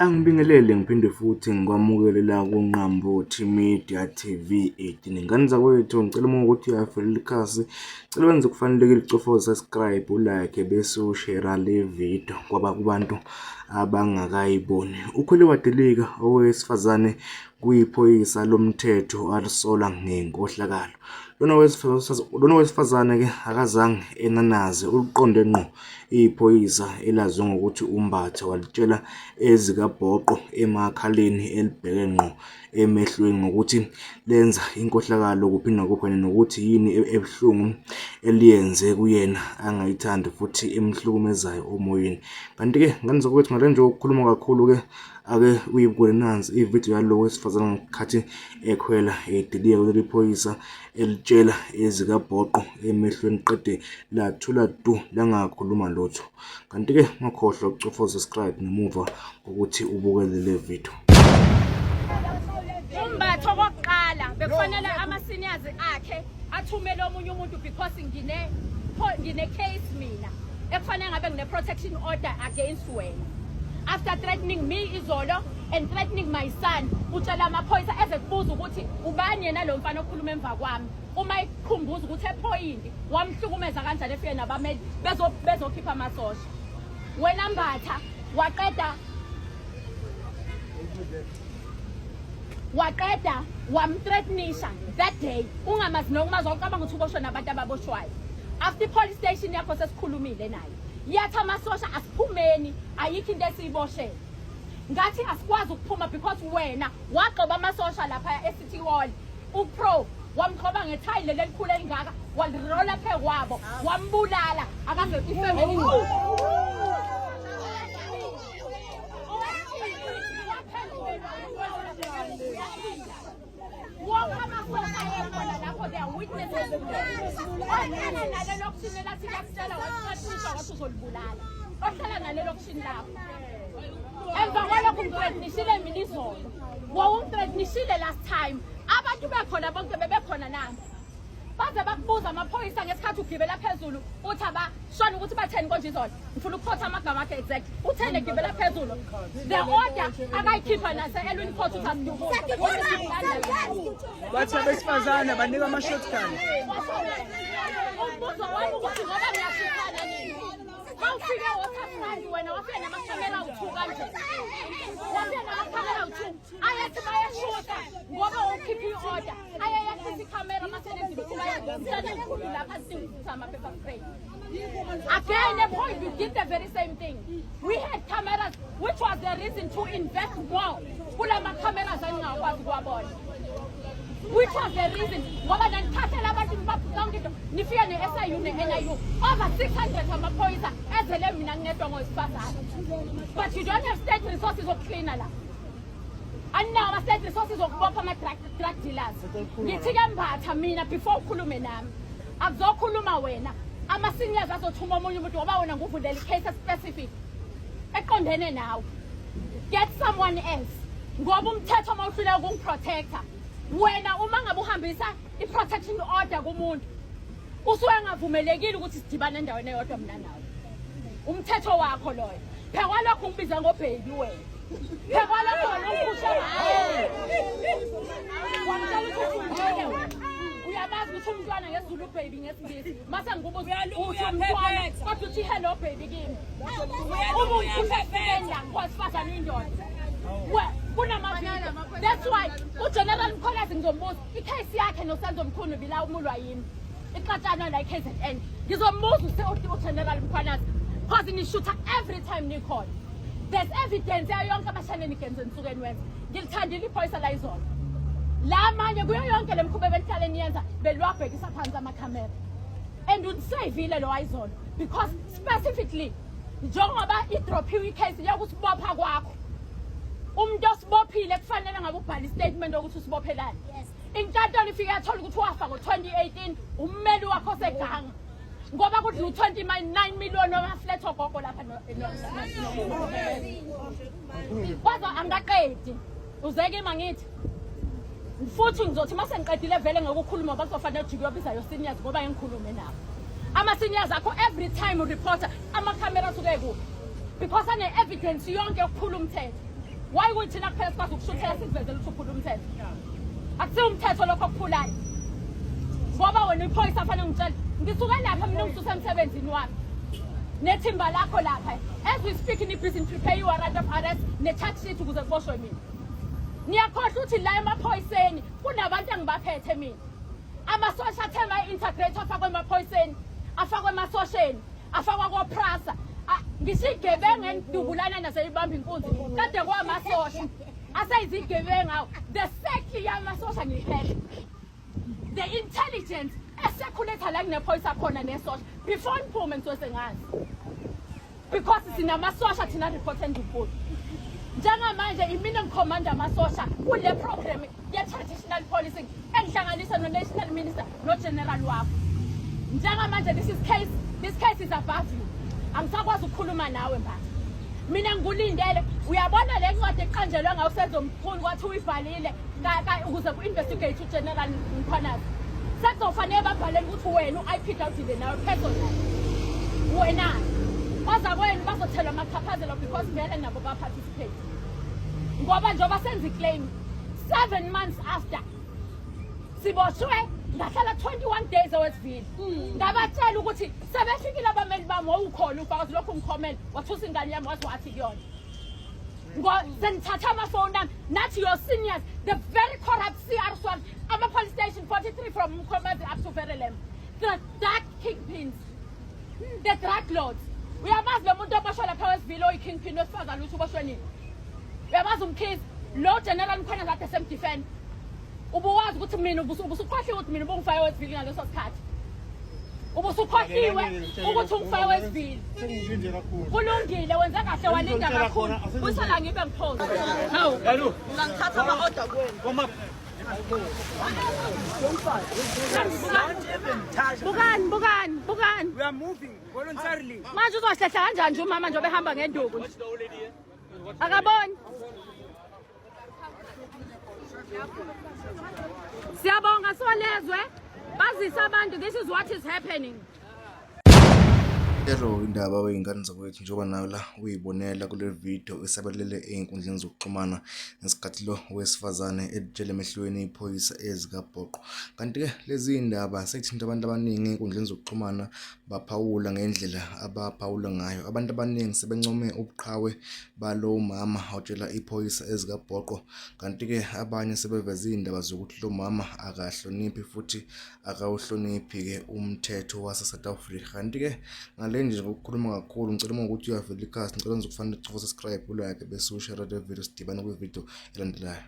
Angibingelele ngiphinde futhi ngikwamukele la kuNqambothi Media TV 18. Ngane zakwethu, ngicela uma ukuthi uyafelela ikhasi, cela wenze okufanelekile, ucofa u-subscribe, u-like bese ushera le video kwaba kubantu abangakayiboni. Ukhwele wadilika owesifazane kuyiphoyisa lomthetho alisola ngenkohlakalo. Lona wesifazane-ke akazange enanaze, uliqonde ngqo iphoyisa elaziwa ngokuthi uMbatha walitshela ezikabhoqo emakhaleni elibheke ngqo emehlweni ngokuthi lenza inkohlakalo kuphi nakuphi kanye nokuthi yini ebuhlungu eliyenze kuyena angayithandi futhi emhlukumezayo omoyeni. Kanti-ke ngane zakwethu, ngale nje ukukhuluma kakhulu-ke, ake uyibukele nansi ividiyo yalo wesifazane ngesikhathi ekhwela edilika kuleli phoyisa elitshela ezikabhoqo emehlweni qede lathula du langakhuluma lutho. Kanti-ke ungakhohlwa ukucofa u-subscribe ngemuva kokuthi ubukele le video. Umbatho kokuqala bekufanele ama-seniors akhe athumele omunye umuntu because ngine case mina ekufanele ngabe ngine protection order against wena after threatening me izolo and threatening my son. Utshela amaphoyisa eze kubuza ukuthi ubani yena lo mfana okhuluma emva kwami, uma ekukhumbuza ukuthi ephoyinti wamhlukumeza kanjani efike nabameli bezokhipha amasosha. Wena Mbatha, waqeda wamthreatenisha that day ungamazi nokumazi, wawucabanga ukuthi uboshwe nabantu ababoshwayo. After i-police station yakho sesikhulumile nayo, yathi amasosha asiphumeni, ayikho into esiyiboshele. Ngathi asikwazi ukuphuma because wena wagxoba amasosha lapha e-City Hall, upro wamgxoba ngethayi leli elikhulu elingaka, walirola phe kwabo, wambulala akaze ifamily. Wonke amasosha ayekhona lapho, they are witnesses. Ohlala nale lokishini elathi liyakutshela, wathreatenisha wathi uzolibulala, ohlala nale lokishini lapho. Emva kwalokho ngithreatenishile mina izolo, wawungithreatenishile last time abantu bekhona bonke bebekhona nami, baze bakubuza amaphoyisa ngesikhathi ugibela phezulu uthi abashona ukuthi batheni konje izolo. Ngifuna ukukhotha amagama akhe exact, utheni egibela phezulu, the order akayikhipha nase-Elwin Court uthi asidubule. Bathi abesifazane banika ama-shotgun. Umbuzo wami ukuthi ngoba niyashuthana nini, mawufike Waterfront wena wafika namakhamera awu-two kanje, wafika namakhamera awu-two, ayethi bayeshutha ngoba ukhipha i-order, ayeyehlisa ikhamera masenezimkhulu lapha singifutha ama-pepper spray. Again, the point, you did the very same thing. We had cameras, which was the reason to invest more kulama cameras angingakwazi ukuwabona, which was the reason ngoba nanithathela abantu, nibaphuca into, nifike ne-SIU ne-NIU, over 600 amaphoyisa ezele mina ngingedwa ngowesifazane. But you don't have state resources okuklina la, aninawo ama-state resources okubopha ama-drug dealers. Ngithi-ke Mbatha, mina before ukhulume nami, akuzokhuluma wena, ama-seniors azothuma omunye umuntu ngoba wena nguvulela i-case specific eqondene nawe. Get someone else ngoba umthetho uma uhluleka ukungiprotecta wena, uma ngabe uhambisa i-protection order kumuntu, usuke engavumelekile ukuthi sidibane endaweni eyodwa mina nawe. Umthetho wakho loyo. Phela kwalokho ungibiza ngo-baby wena, phela kwalokho wena ungiphushe ngayo, wangitshela ukuthi ufundile wena, uyamazi ukuthi umntwana ngesiZulu baby, ngesiNgisi mase ngikubuza uthi umntwana, kodwa uthi hello baby kimi uma ungiphusha esifubeni la ngowesifazane indoda. Kunamavidiyo. That's why uGeneral Mkhwanazi ngizombuza i-case yakhe noSenzo Mchunu bilawumulwa yimi, ixatshanwa la i-KZN. Ngizombuza uGeneral Mkhwanazi cause nishutha every time nikhona. There's evidence yayo yonke ama-shenanigans enisuke niwenza. Ngilithandile iphoyisa la izolo, la amanye kuyo yonke le mkhuba ebenihlale niyenza beliwabhekisa phansi amakhamera and unisavile lo wayizolo because specifically njengoba idrophiwe i-case yokusibopha kwakho, umuntu osibophile kufanele ngabe ubhala istatement ukuthi usibophelani. Inkantolo ifike yathola ukuthi wafa ngo-2018 ummeli wakho oseganga ngoba kudla u-29 million wama-flat ogogo lapha. Kodwa angikaqedi, uze kimi angithi futhi ngizothi uma sengiqedile vele ngokukhuluma ngoba kuzofanele ujike uyobiza your seniors ngoba ngikhulume nabo. Ama-seniors akho, every time ureporter, amakhamera asuke kuphi? Because ane-evidence yonke yokuphula umthetho. Why kuyithina kuphela sikwazi ukushuthela sikuvezele ukuthi uphula umthetho? Akusiwo umthetho lokho okuphulayo. Ngoba wena uyiphoyisa fanele ngitshele. Ngisuke lapha mina ngisusa emsebenzini wami. Nethimba lakho lapha. As we speak ni busy prepare you warrant of arrest ne charge sheet ukuze kuboshwe mina. Niyakhohlwa ukuthi la emaphoyiseni kunabantu engibaphethe mina. Amasosha athe ma-integrate afakwe emaphoyiseni, afakwe emasosheni. Afakwa koPrasa. Ngisho igebengu engidubulana nazo ibamba inkunzi kade kwamasosha aseyizigebengu awu the circle yamasosha ngiyiphethe the intelligence esekhuletha la kunephoyisa khona nesosha before niphume ngisuke sengazi because sinamasosha thina report endunkulu njengamanje imina ngikhomanda amasosha kule program ye-traditional policing engihlanganisa no-national minister no-general wakho. Njengamanje this is case, this case is above you. Angisakwazi ukukhuluma nawe Mbatha. Mina ngikulindele, uyabona le ncwadi eqanjelwe ngawo Senzo Mkhulu kwathi uyibhalile ukuze ku-investigate uGeneral Mkhwanazi. Sekuzofanele babhalele ukuthi wena u-IPID awudile nawe personal. Wena ozakwenu bazothelwa amachaphazelo because vele nabo ba-participate. Ngoba njengoba senza i-claim 7 months after siboshwe ngahlala 21 days ewesivile hmm. ngabatshela ukuthi sebefikile abameli bami wawukhona ufakazi lokhu ngikhomele wathusa ingane yami waze wathi kuyona senithatha amafoni ami nathi your seniors the very corrupt CR Swan ama-police station 43 from Mkhomazi up to Verulam the dark kingpins the drug lords uyamazi lo muntu oboshwe lapha wesivile oyi-kingpin wesifazane ukuthi uboshwe nini Uyamazi uMkhize lo general Mkhwanazi kade semdefend. Ubuwazi ukuthi mina ubusukhohliwe ukuthi mina ubungifake wesivili ngaleso sikhathi. Ubusukhohliwe ukuthi ungifake wesivili. Sengilinde kakhulu. Kulungile wenze kahle walinda kakhulu. Kusala ngibe ngiphosa. Hawu. Ungangithatha ama-order kuwena. Bukani bukani bukani. We are moving voluntarily. Manje uzohlehla kanjani nje umama njengoba ehamba ngenduku nje? Akaboni. Siyabonga Solezwe. Bazise abantu this is what is happening. Ero indaba wey'ngane zakwethu njengoba nawe la uyibonela kule video esabalele ey'nkundleni zokuxhumana ngesikhathi lo wesifazane elitshela emehlweni iphoyisa ezikabhoqo. Kanti-ke lezi ndaba sekuthinta abantu abaningi ey'nkundleni zokuxhumana baphawula ngendlela abaphawula ngayo. Abantu abaningi sebencome ubuqhawe balo mama otshela iphoyisa ezikabhoqo, kanti-ke abanye sebeveze iy'ndaba zokuthi lo mama akahloniphi futhi akawuhloniphi-ke umthetho wase-South Africa. Kanti-ke ngale nje ngokukhuluma kakhulu, ngicela uma ukuthi uyavela ikhasi, ngicela nje ukufanele ucofe subscribe, ulike bese ushare le video, sidibane kwividiyo elandelayo.